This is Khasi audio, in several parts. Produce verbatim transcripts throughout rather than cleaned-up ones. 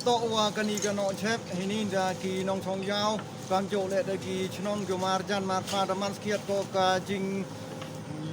Toh wa kani ka Nohjhep hini da ki nongchong ïaw, kam joh leh da ki chnong ki marjan marpa da man skhiat ko ka jing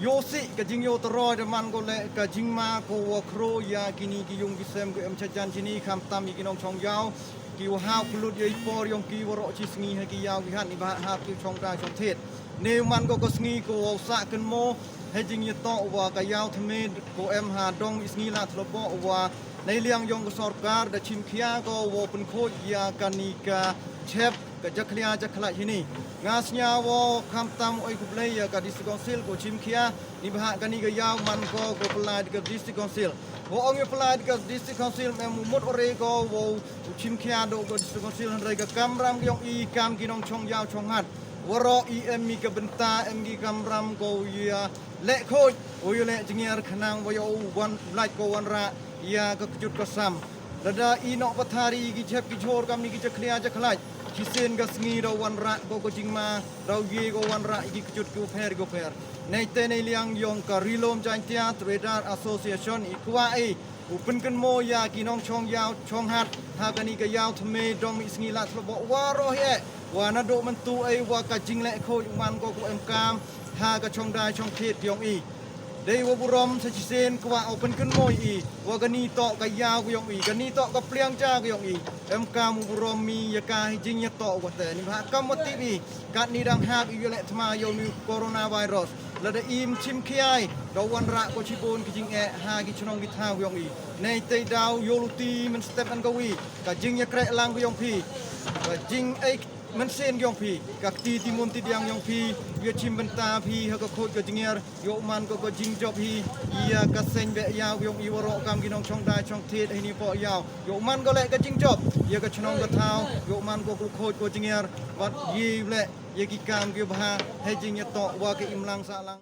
ïoh sih, ka jing ïoh troi da man ko leh ka jingma ko wa khro ïa kini ki ïung ki sem ki em chajan chini, khamtam ïa ki nongchong ïaw ki wa hap klut ïa i por ïong ki waroh chi sngi ha ki ïaw ki hat ni ba hap ki chong da chong thied. Ne man ko ka sngi ko wa sah kynmo ha jingïatoh wa ka ïaw thymme ko em ha dong i sngi la thlop wa nei liang ïong ka sorkar da chim khia ko wa pynkhuid ïa kani ka Jhep ka jakhlia jakhlait hini. Nga sñiaw wa khamtam oi khublei ïa ka District Council ko chim khia ni ba ha kani ka ïaw man ko ko pynlait ka District Council. Wa ong ïa pynlait ka District Council em u mut ore ko wa u chim khia do ko District Council hynrei ka kamram ka ïong i kam ki nongchong ïaw chong hat waroh i em i ka bynta em ki kamram ko ïa leh khuid u ïa leh jngiar khnang wa ïa u wan lait ko wanrah ïa ka kjut ka sam. Lada i Nohpathar i ki Jhep ki jhur kam ni ki jakhlia jakhlait, chisien ka sngi da wanrah ko ka jingma, da u ïe ko wanrah i ki kjut ki u pher ki u pher. Nei te nei liang ïong ka Ri Lum Jaiñtia Traders Association i kwah i u pynkynmo ïa ki nongchong ïaw chong hat ha kani ka ïaw thymme dong i sngi la thlop waroh hi eh wa naduh myntu ei wa ka jingleh khuid u man ko ko em kam ha ka chong dai chong thied ïong i. Dei wa burom sa chisien kwah u pynkynmo ïa i wa kani toh ka ïaw ka ïong i, kani toh ka pliang ja ka ïong i. Em kam u burom mi ïa ka hi jingïatoh wa te ni ba ha kam wa tip i katni dang hap i ïa leh thma ïong ni coronavirus. Lada im chim khia i da wanrah ko chibun ki jingeh ha ki chnong ki thaw ïong i. Nei te daw ïoh luti mynstep an ka wi ka jingïakreh lang ïong phi, ka jing ei mynsiem ïong phi, ka kti ti mun ti diang ïong phi, ïa chim bynta phi ha ka khuid ka jngiar, ïoh man ko ka jingjop hi ïa ka seng beh ïaw ïong i waroh kam ki nongchong dai chong thied hini poh ïaw. Ïoh man ko leh ka jingjop ïa ka chnong ka thaw, ïoh man ko ka khuid ka jngiar, wat ïa leh ïa ki kam ki bha ha jingïatoh wa ka imlang sahlang.